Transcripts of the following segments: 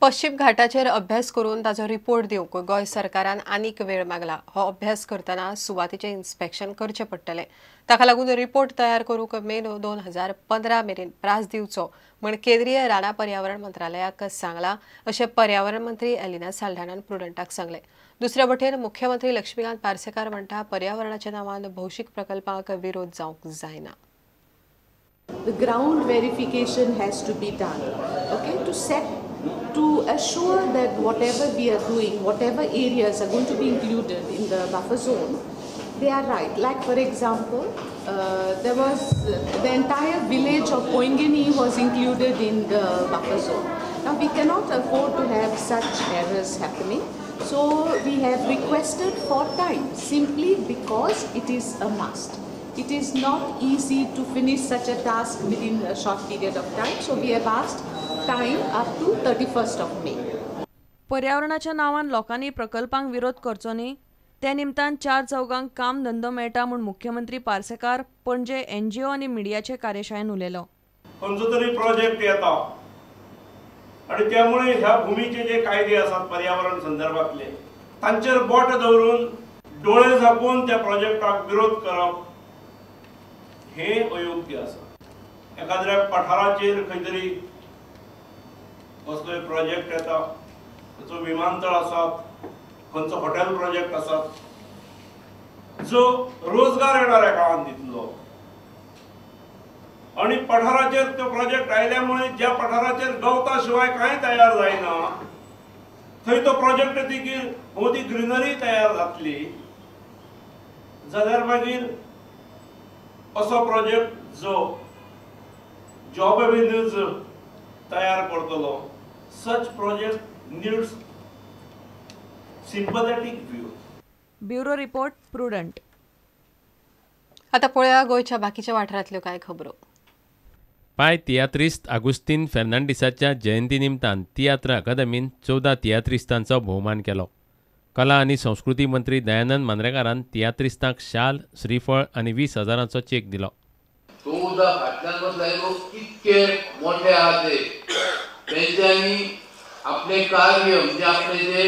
पश्चिम घाटाचेर अभ्यास करून ताचो रिपोर्ट दिवंक गोंय सरकारान आनीक वेळ मागला. हो अभ्यास करतना सुवातेचें इन्स्पेक्शन करचें पडटलें. ताका लागून रिपोर्ट तयार करूंक मे 2015 मेरेन प्रास दिवचो म्हूण केंद्रीय रानां पर्यावरण मंत्रालयाक सांगलां अशें पर्यावरण मंत्री एलिना साल्ढाणान प्रुडंटाक सांगलें. दुसरे वटेन मुख्यमंत्री लक्ष्मीकांत पार्सेकार म्हणटा पर्यावरणाच्या नांवान भौशीक प्रकल्पांक विरोध जावंक जायना. The ground verification has to be done, okay, to assure that whatever we are doing, whatever areas are going to be included in the buffer zone, they are right. Like for example, there was the entire village of Poingini was included in the buffer zone. Now we cannot afford to have such errors happening, so we have requested for time simply because it is a must. It is not easy to finish such a task within a short period of time, so we have asked time up to 31st of May. पर्यावरणाच्या नावान लोकांनी प्रकल्पांक विरोध करचो न्ही, त्या निमतान चार चौगांक काम धंदो मेळटा म्हूण मुख्यमंत्री पार्सेकार पणजे एनजीओ आनी मिडियाचे कार्यशाळेन उलयलो. खंयचो तरी प्रोजेक्ट येता आनी त्यामुळे ह्या भूमीचे जे कायदे आसात पर्यावरण संदर्भातले तांचेर बोट दवरून डोळे झापून त्या प्रोजेक्टाक विरोध करप हे अयोग्य आसा. एखाद्या पठाराचेर खंय तरी कसलोय प्रोजेक्ट येता, खंयचो विमानतळ आसात, खंयचो हॉटेल प्रोजेक्ट आसात, जो रोजगार येणाऱ्या काळान दितलो आनी पठाराचेर तो प्रोजेक्ट आयल्यामुळे ज्या पठाराचेर गवता शिवाय कांय तयार जायना थंय तो प्रोजेक्ट येतकीर भोवती ग्रिनरी तयार जातली जाल्यार मागीर असो प्रोजेक्ट जो जॉब एव्हेन्यूज तयार करतलो, such project needs sympathetic view. Bureau report, Prudent. आता पळोवया गोंयच्या बाकीच्या वाठारांतल्यो कांय खबरो. पाय तियात्रिस्त आगुस्तीन फेर्नांडीसाच्या जयंती निमतान तियात्र अकादमीन 14 तियात्रिस्तांचो भोवमान केलो. कला आनी संस्कृती मंत्री दयानंद मांद्रेकारान तियात्रिस्तांक शाल, श्रीफळ आनी 20,000 चेक दिलो. 14 फाटल्यान बसला लोक कितके मोठे आहात ते तेंच्यांनी आपलें कार्य म्हणजे आपले जे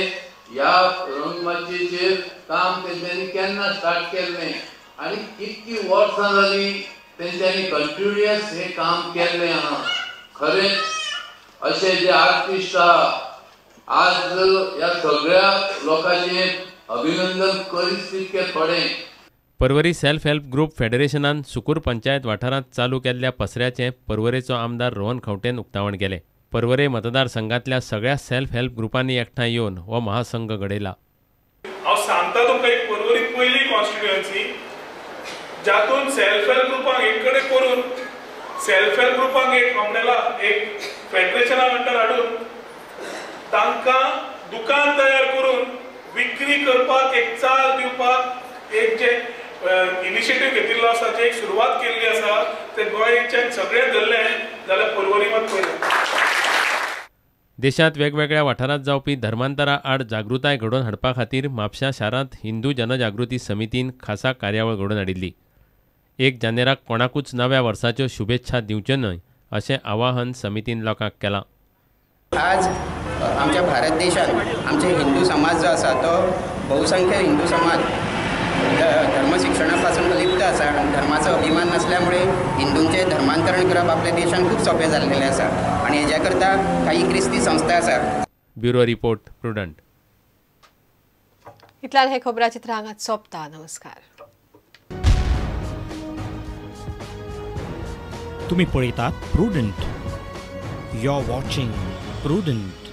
ह्या रंगमाचयेचेर काम तेंच्यांनी केन्ना स्टार्ट केल्लें आनी कितकी वर्सां जालीं तेंच्यांनी कंटिन्युअस हें काम केल्लें आहा. खरेंच अशे जे आर्टिस्ट आहा आज ह्या सगळ्या लोकांचें अभिनंदन करीत तितकें थोडें. पर्वरी सेल्फ हेल्प ग्रुप फेडरेशनान सुकूर पंचायत वाठारांत चालू केल्ल्या पसऱ्याचें पर्वरेचो आमदार रोहन खंवटेन उक्तावण केलें. पर्वरे मतदारसंघांतल्या सगळ्या सेल्फ हेल्प ग्रुपांनी एकठांय येवन हो महासंघ घडयला. हांव सांगता तुमकां, एक पर्वरी पयली कॉन्स्टिट्युएन्सी जातून सेल्फ हेल्प ग्रुपांक एक कडेन करून सेल्फ हेल्प ग्रुपांक एक अम्ब्रेला एक फेडरेशना अंडर हाडून तांकां दुकान तयार करून विक्री करपाक एक चाल दिवपाक एक जे इनिशिएटीव घेतिल्लो आसा, जे एक सुरवात केल्ली आसा ते गोंयच्यान सगळें धरलें जाल्यार पर्वरी मात पयलें. देशांत वेगवेगळ्या वाठारांत जावपी धर्मांतरा आड जागृताय घडोवन हाडपा खातीर म्हापश्यां शारांत हिंदू जनजागृती समितीन खासा कार्यावळ घडोवन हाडिल्ली. 1 जानेराक कोणाकूच नव्या वर्साच्यो शुभेच्छा दिवच्यो न्हय अशें आवाहन समितीन लोकांक केलां. आज आमच्या भारत देशांत आमचे हिंदू समाज जो आसा तो बहुसंख्य हिंदू समाज धर्म शिक्षणा पासून लिप्त आसा. धर्माचो अभिमान नासल्यामुळे हिंदूंचे धर्मांतरण करप आपल्या देशांत खूब सोंपें जाल्लेलें आसा आनी हेज्या करता काही क्रिस्ती संस्था आसा. Bureau report, Prudent. इतल्यान हे खबराचित्र हांगाच सोंपता. नमस्कार. तुम्ही पळयतात Prudent. You are watching Prudent.